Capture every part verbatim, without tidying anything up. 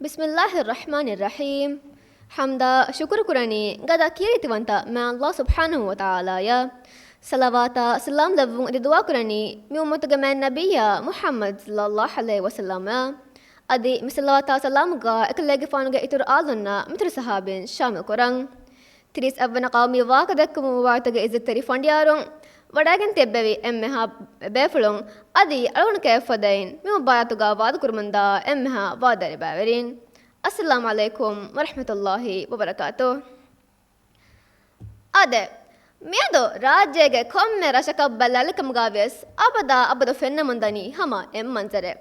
ބިސްމިއްލާހި ރަޙްމާނި ރަޙީމް. ޙަމްދާ ޝުކުރު ކުރަނީ ގަދަ ކީރިތިވަންތަ މާ ﷲ ސުބްޙާނަހޫ ވަތަޢާލާއަށް. ޞަލަވާތާ ސަލާމް ލެއްވުން އެދި ދުޢާ ކުރަނީ މި އުއްމަތުގެ މާތް ނަބިއްޔާ މުޙައްމަދު ޞައްލައްލާހު ޢަލައިހި ވަސައްލަމަށް. އަދި މި ޞަލަވާތާ ސަލާމުގަ އެކަލޭގެފާނުގެ އިތުރު އާލުންނާ މިތުރު ޞަޙާބީން ޝާމިލް ކުރަން. ތިރީސް އަށްވަނަ ޤައުމީ ވާހަކަދެއްކުމު މުބާރާތުގެ އިއްޒަތްތެރި ފަނޑިޔާރުން، ވަޑައިގެން ތިއްބެވި އެންމެހާ ބޭފުޅުން އަދި އަޅުގަނޑު ކައިފަދައިން މި މުބާރާތުގަ ވާދަކުރަމުންދާ އެންމެހާ ވާދަ ރިބާވެރިން. އައްސަލާމު ޢަލައިކުމް ވަރަޙްމަތުﷲ ވަބަރަކާތުހު. އާދެ، މިއަދު ރާއްޖޭގެ ކޮންމެ ރަށަކަށް ބަލާލިކަމުގަ ވިޔަސް އަބަދާ އަބަދު ފެންނަމުންދަނީ ހަމަ އެއް މަންޒަރެއް.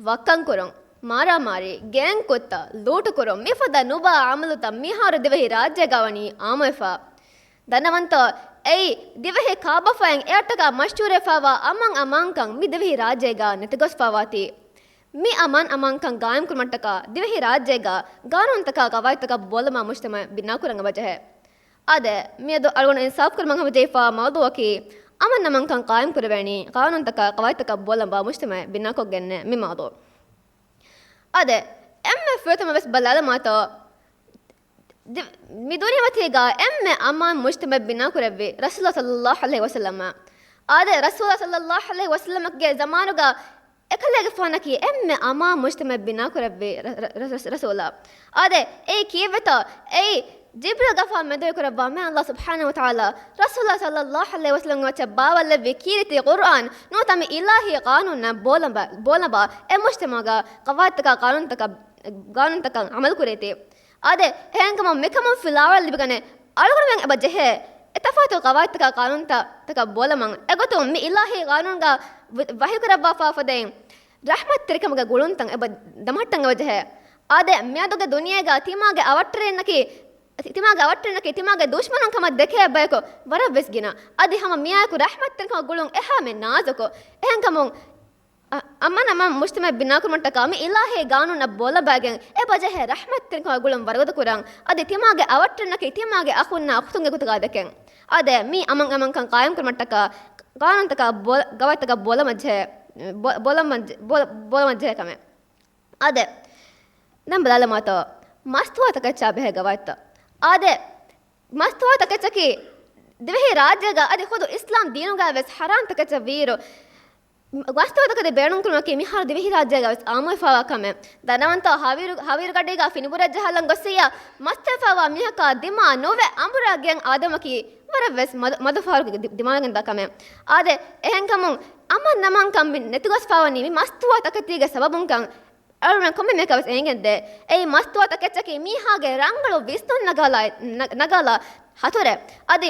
ވައްކަންކުރުން، މާރާމާރީ، ގޭން ކުށްތައް، ލޫޓުކުރުން، މިފަދަ ނުބާ ޢަމަލުތައް މިހާރު ދިވެހި ރާއްޖޭގަ ވަނީ އާއްމުވެފަ. ދަންނަވަންތޯ، އެއީ ދިވެހި ކާބަފައިން އެއަށްޓަކާ މަޝްހޫރުވެފައިވާ އަމަން އަމާންކަން މި ދިވެހި ރާއްޖޭގަ ނެތިގޮސްފައިވާތީ. މި އަމަން އަމާންކަން ގާއިމްކުރުމަށްޓަކާ ދިވެހި ރާއްޖޭގަ ގާނޫނުތަކާ ޤަވާއިދުތަކަށް ބޯލަނބާ މުޖްތަމަޢެއް ބިނާކުރަން އެބަޖެހޭ. އާދެ، މިއަދު އަޅުގަނޑު އިންސާފުކުރުމަށް ހަމަޖެހިފާ މައުޟޫޢަކީ، އަމަން އަމާންކަން ޤާއިމްކުރެވޭނީ ޤާނޫނުތަކާ ޤަވާއިދުތަކަށް ބޯލަނބާ މުޖްތަމަޢެއް ބިނާކޮށްގެންނޭ މި މައުޟޫޢު. އާދެ، އެންމެ ފުރަތަމަ ވެސް ބަލާލަމާތޯ، ދި-، މި ދުނިޔެމަތީގަ އެންމެ އަމާން މުޖްތަމަޢެއް ބިނާކުރެއްވި ރަސޫލާ ޞައްލައްލާހު ޢަލައިހި ވަސައްލަމް. އާދެ، ރަސޫލާ ޞައްލައްލާހު ޢަލައިހި ވަސައްލަމްގެ ޒަމާނުގަ އެކަލޭގެފާނަކީ އެންމެ އަމާން މުޖްތަމަޢެއް ބިނާކުރެއްވި ރަ-، ރަ-، ރަ-، ރަސޫލާ. އާދެ، އެއީ ކީއްވެތޯ؟ އެއީ ޖިބްރީލް ގަފާ މެދުވެރިކުރައްވާ މާތް ﷲ ސުބްޙާނަހޫ ވަތަޢާލާ ރަސޫލާ ޞައްލައްލާހު ޢަލައިހި ވަސައްލަމްގެ މައްޗަށް ބާވައިލެއްވި ކީރިތި ޤުރްއާން ނުވަތަ މި އިލާހީ ޤާނޫނަށް ބޯލަނބާ، ބޯލަނބާ އެ މުޖްތަމަޢުގަ ޤަވާއިދުތަކާ ޤާނޫނުތަކަށް، ޤާނޫނުތަކަށް ޢަމަލުކުރީތީ. އާދެ، އެހެންކަމުން މިކަމުން ފިލާވަޅަށް ލިބިގަނެ، އަޅުގަނޑުމެން އެބަ ޖެހޭ އެ ތަފާތު ޤަވާއިދުތަކާ ޤާނޫނުތައް، ތަކަށް ބޯލަމަން. އެގޮތުން މި އިލާހީ ޤާނޫނުގަ ވަ-، ވަޙީކުރައްވާފާ ފަދައިން ރަޙްމަތްތެރިކަމުގެ ގުޅުންތައް އެބަ ދަމަހައްޓަން އެބަ ޖެހޭ. އާދެ، މިއަދުގެ ދުނިޔޭގަ ތިމާގެ އަވަށްޓެރިންނަކީ، ތިމާގެ އަވަށްޓެރިންނަކީ ތިމާގެ ދުޝްމަނުން ކަމަށް ދެކޭ ބަޔަކު ވަރަށް ވެސް ގިނަ. އަދި ހަމަ މިއާއެކު ރަޙްމަތްތެރިކަމަށް ގުޅުން އެހާމެ ނާޒުކު. އެހެންކަމުން، އަ-، އަމަން އަމާން މުޖްތަމަޢެއް ބިނާކުރުމަށްޓަކާ މި އިލާހީ ޤާނޫނަށް ބޯލަނބާގެން އެބަޖެހޭ ރަޙްމަތްތެރިކަމާ ގުޅުން ވަރުގަދަކުރަން. އަދި ތިމާގެ އަވަށްޓެރިންނަކީ ތިމާގެ އަޚުންނާ އުޚްތުންގެ ގޮތުގަ ދެކެން. އާދެ، މި އަމަން އަމާންކަން ޤާއިމްކުރުމަށްޓަކާ ޤާނޫނުތަކާ ބޯ-، ޤަވާއިދުތަކަށް ބޯލަމަޖެހޭ، ބޯ-، ބޯލަމަޖެ-، ބޯ-، ބޯލަމަޖެހޭ ކަމެއް. އާދެ، ދެން ބަލާލަމާތޯ، މަސްތުވާ ތަކެއްޗާ ބެހޭ ޤަވާއިދުތައް. އާދެ، މަސްތުވާ ތަކެއްޗަކީ ދިވެހި ރާއްޖޭގަ އަދި ޚުދު އިސްލާމް ދީނުގަ ވެސް ޙަރާމް ތަކެއްޗަށް ވީއިރު، މަސްތުވާ ތަކެތި ބޭނުންކުރުމަކީ މިހާރު ދިވެހިރާއްޖޭގަ ވެސް އާއްމުވެފައިވާ ކަމެއް. ދަންނަވަންތޯ، ހަވީރު، ހަވީރުގަޑީގަ ފިނިބުރަށް ޖަހާލަން ގޮއްސިއްޔާ، މަސްތުވެފައިވާ މީހަކާ ދިމާ ނުވެ އަނބުރާ ގެން އާދެވުމަކީ ވަރަށް ވެސް މަދު، މަދު ފަހަރަކު ދި-، ދިމާވެގެންދާ ކަމެއް. އާދެ، އެހެންކަމުން އަމަން އަމާންކަން މި ނެތިގޮސްފައިވަނީ މި މަސްތުވާ ތަކެތީގެ ސަބަބުންކަން އަޅުގަނޑު ކޮންމެ މީހަކަށް ވެސް އެނގެންދޭ. އެއީ މަސްތުވާ ތަކެއްޗަކީ މީހާގެ ރަނގަޅު ވިސްނުން ނަގާލާ، ނަ-، ނަގާލާ ހަތުރެއް. އަދި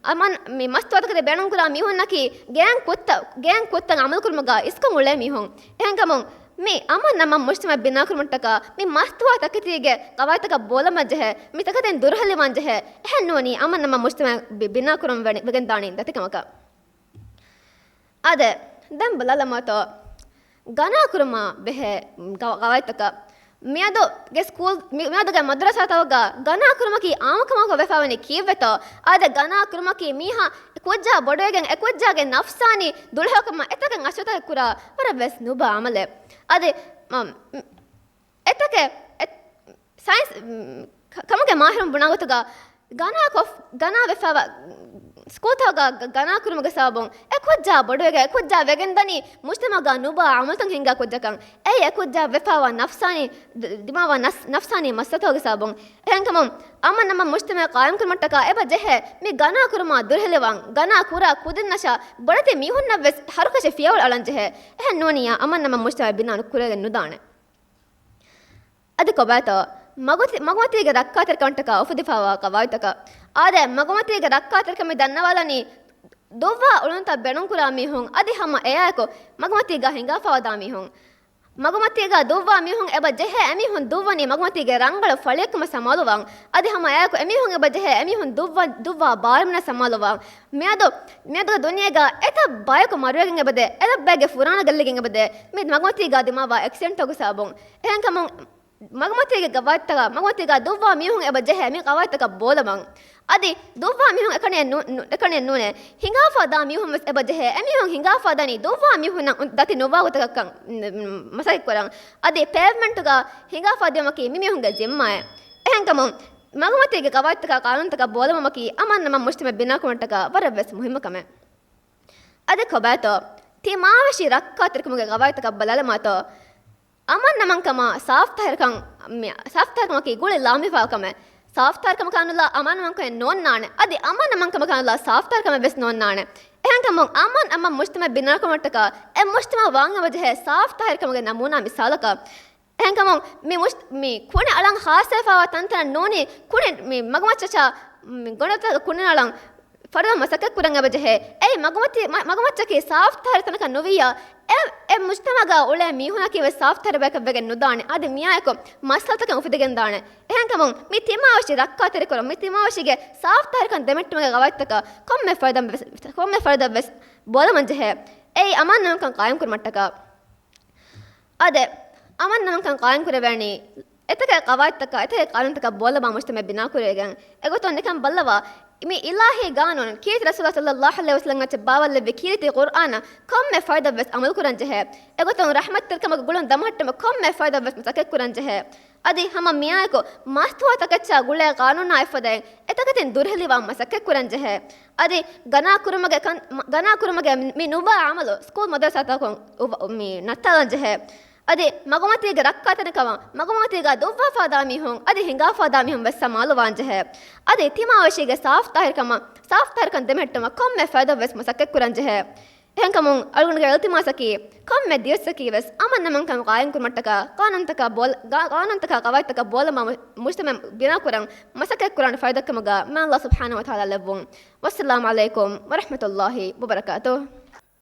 އަމަން މި މަސްތުވާ ތަކެތި ބޭނުންކުރާ މީހުންނަކީ ގޭން ކުށްތައް، ގޭން ކުށްތައް އަމަލުކުރުމުގަ އިސްކޮށް އުޅޭ މީހުން. އެހެންކަމުން މި އަމަން އަމާން މުޖްތަމަޢެއް ބިނާކުރުމަށްޓަކާ މި މަސްތުވާ ތަކެތީގެ ޤަވާއިދުތަކަށް ބޯލަމަޖެހޭ، މި ތަކެތިން ދުރުހެލިވާންޖެހޭ. އެހެން ނޫނީ އަމަން އަމާން މުޖްތަމަޢެއް ބި-، ބިނާކުރަން ވެ-، ވެގެންދާނީ ދަތިކަމަކަށް. އާދެ، ދެން ބަލާލަމާތޯ، ގަނާ ކުރުމާ ބެހޭ ގަ-، ގަވާއިދުތަކަށް. މިއަދުގެ ސްކޫލް، މި-، މިއަދުގެ މަދުރަސާތަކުގަ ގަނާ ކުރުމަކީ އާންމުކަމަކަށް ވެފައިވަނީ ކީއްވެތޯ؟ އާދެ، ގަނާ ކުރުމަކީ މީހާ ކުއްޖާ ބޮޑުވެގެން އެ ކުއްޖާގެ ނަފްސާނީ ދުޅަހެލިކަމާ އެތަކެއް އަސްރުތަކެއް ކުރާ ވަރަށް ވެސް ނުބާ ޢަމަލެއް. އަދި، މަ-، އެތަކެއް، އެ-، ސައިންސް، މް، ކަ-، ކަމުގެ މާހިރުން ބުނާ ގޮތުގަ، ގަނާ ކޮށް، ގަނާ ވެފައިވާ، ސްކޫލްތަކުގަ ގަ-، ގަނާ ކުރުމުގެ ސަބަބުން އެ ކުއްޖާ ބޮޑުވެގެން އެ ކުއްޖާ ވެގެންދަނީ މުޖްތަމަޢުގަ ނުބާ ޢަމަލުތައް ހިންގާ ކުއްޖަކަށް. އެއީ އެ ކުއްޖާ ވެފައިވާ ނަފްސާނީ، ދި-، ދިމާވާ ނަސް-، ނަފްސާނީ މައްސަލަތަކުގެ ސަބަބުން. އެހެންކަމުން، އަމަން އަމާން މުޖްތަމަޢެއް ޤާއިމްކުރުމަށްޓަކާ އެބަ ޖެހޭ މި ގަނާ ކުރުމާ ދުރުހެލިވާން، ގަނާ ކުރާ ކުދިންނަށާ ބޮޑެތި މީހުންނަށް ވެސް ހަރުކަށި ފިޔަވަޅު އަޅަން ޖެހޭ. އެހެން ނޫނިއްޔާ އަމަން އަމާން މުޖްތަމަޢެއް ބިނާ ނުކުރެވިގެން ނުދާނެ. އަދި ކޮބާތޯ؟ މަގުތި-، މަގުމަތީގެ ރައްކާތެރިކަމަށްޓަކާ އުފެދިފައިވާ ޤަވާއިދުތަކަށް. އާދެ، މަގުމަތީގެ ރައްކާތެރިކަމެއް ދަންނަވާލަނީ ދުއްވާ އުޅުންތައް ބޭނުންކުރާ މީހުން އަދި ހަމަ އެއާއެކު މަގުމަތީގަ ހިނގާފައިވަދާ މީހުން. މަގުމަތީގަ ދުއްވާ މީހުން އެބަ ޖެހޭ އެމީހުން ދުއްވަނީ މަގުމަތީގެ ރަނގަޅު ފަޅިއެއްކަމަށް ސަމާލުވާން. އަދި ހަމަ އެއާއެކު އެމީހުން އެބަ ޖެހޭ އެމީހުން ދުއްވަ-، ދުއްވާ ބާރުމިނަށް ސަމާލުވާން. މިއަދު، މިއަދުގެ ދުނިޔޭގަ އެތައް ބަޔަކު މަރުވެގެން އެބަދޭ، އެތައް ބައެއްގެ ފުރާނަ ގެއްލިގެން އެބަދޭ، މި މަގުމަތީގަ ދިމާވާ އެކްސިޑެންޓްތަކުގެ ސަބަބުން. އެހެންކަމުން، މަގުމަތީގެ ގަވާއިދުތަކާ، މަގުމަތީގާ ދުއްވާ މީހުން އެބަ ޖެހޭ މި ގަވާއިދުތަކަށް ބޯލަމަން. އަދި ދުއްވާ މީހުން އެކަނި ނޫ-، ނޫ-، އެކަނި ނޫނޭ. ހިނގާފާ ދާ މީހުން ވެސް އެބަ ޖެހޭ. އެމީހުން ހިނގާފާ ދަނީ ދުއްވާ މީހުންނަށް ދަތި ނުވާ ގޮތަކަށް ކަން، މް، މަސައްކަތް ކުރަން. އަދި ޕޭވްމަންޓުގަ ހިނގާފާ ދިޔުމަކީ މި މީހުންގެ ޒިންމާއެއް. އެހެންކަމުން މަގުމަތީގެ ގަވާއިދުތަކާ ޤާނޫނުތަކަށް ބޯލަމަކީ އަމާން އަމާން މުޖްތަމަޢު ބިނާކުރުމަށްޓަކާ ވަރަށް ވެސް މުހިއްމު ކަމެއް. އަދި ކޮބާތޯ؟ ތިމާވެށި ރައްކާތެރިކަމުގެ ގަވާއިދުތަކަށް ބަލާލަމާތޯ؟ އަމާން އަމާންކަމާ ސާފުތާހިރުކަން، މި-، ސާފުތާހިރުކަމަކީ ގުޅި ލާމެހިފާކަމެއް. ސާފުތާހިރުކަމަކާ ނުލާ އަމާން އަމާންކަމެއް ނޯންނާނެ. އަދި އަމާން އަމާންކަމަކާ ނުލާ ސާފުތާހިރުކަމެއް ވެސް ނޯންނާނެ. އެހެންކަމުން އަމާން އަމާން މުޖްތަމަޢު ބިނާކުރުމަށްޓަކާ އެ މުޖްތަމަޢު ވާން އެބަޖެހޭ ސާފުތާހިރުކަމުގެ ނަމޫނާ މިސާލަކަށް. އެހެންކަމުން މި މުޖް-، މި ކުނި އަޅަން ހާސްވެފާވާ ތަންތަނަށް ނޫނީ ކުނި މި މަގުމައްޗަށާ މި ގޮނޑުތަކަށް ކުނި އަޅަން ފަރުދަ މަސައްކަތް ކުރަން އެބަޖެހޭ. އެއީ މަގުމަތީ-، މަ-، މަގުމައްޗަކީ ސާފުތާހިރު ތަނަކަށް ނުވިއްޔާ، އެ، އެ މުޖްތަމަޢުގަ އުޅޭ މީހުނަކީ ވެސް ސާފުތާހިރު ބަޔަކަށް ވެގެން ނުދާނެ. އަދި މިއާއެކު މައްސަލަތަކެއް އުފެދިގެންދާނެ. އެހެންކަމުން މި ތިމާވެށި ރައްކާތެރިކުރުން، މި ތިމާވެށިގެ ސާފުތާހިރުކަން ދެމެއްޓުމުގެ ގަވާއިދުތަކަށް ކޮންމެ ފަރުދަ ވެސް، ކޮންމެ ފަރުދަ ވެސް ބޯލަމަން ޖެހޭ. އެއީ އަމާން އަމާންކަން ޤާއިމް ކުރުމަށްޓަކާ. އާދެ، އަމާން އަމާންކަން ޤާއިމް ކުރެވޭނީ އެތަކެއް ގަވާއިދުތަކާ، އެތަކެއް ޤާނޫނުތަކަށް ބޯލަމާ މުޖްތަމަޢު ބިނާކުރެވިގެން. އެގޮތުން ނިކަން ބައްލަވާ، މި އިލާހީ ޤާނޫނު، ކީރިތި ރަސޫލާ ޞައްލައްލާހު ޢަލައިހި ވަސައްލަމް އައްޗަށް ބާވައްލެއްވި ކީރިތި ޤުރްއާނަށް ކޮންމެ ފަރުދަށް ވެސް ޢަމަލު ކުރަން ޖެހޭ. އެގޮތުން ރަޙްމަތްތެރިކަމުގެ ގުޅުން ދަމަހައްޓަމަށް ކޮންމެ ފަރުދަށް ވެސް މަސައްކަތް ކުރަން ޖެހޭ. އަދި ހަމަ މިއާއެކު މަސްތުވާތަކެއްޗާ ގުޅޭ ޤާނޫނާ އެއްފަދައިން އެތަކެތިން ދުރުހެލިވާން މަސައްކަތް ކުރަން ޖެހޭ. އަދި ގަނާ ކުރުމުގެ ކަން-، މަ-، ގަނާ ކުރުމުގެ މި ނުވާ ޢަމަލު ސްކޫލް މަދްރަސާތަކުން އުވ-، މި ނައްތާލަން ޖެހޭ. އަދި މަގުމަތީގެ ރައްކާތެރިކަމަށް، މަގުމަތީގަ ދުއްވާފާ ދާ މީހުން، އަދި ހިނގާފާ ދާ މީހުން ވެސް ސަމާލުވާން ޖެހޭ. އަދި ތިމާވެށީގެ ސާފުތާހިރުކަމަށް، ސާފުތާހިރުކަން ދެމެހެއްޓުމަށް ކޮންމެ ފަރުދަށް ވެސް މަސައްކަތް ކުރަން ޖެހޭ. އެހެންކަމުން އަޅުގަނޑުގެ އިލްތިމާސަކީ، ކޮންމެ ދިވެއްސަކީ ވެސް އަމާން އަމާންކަން ޤާއިމް ކުރުމަށްޓަކާ، ޤާނޫނުތަކާ ބޯލ-، ގާ-، ޤާނޫނުތަކާ ގަވާއިދުތަކާ ޤަވާއިދުތަކަށް ބޯލަމާ މު-، މުޖްތަމަޢު ބިނާކުރަން މަސައްކަތް ކުރާނެ ފަރުދަކަމުގަ މާތް ﷲ ސުބްޙާނަހޫ ވަތަޢާލާ ލެއްވުން. ވައްސަލާމު ޢަލައިކުމް ވަރަޙްމަތުﷲ ވަބަރަކާތުހު.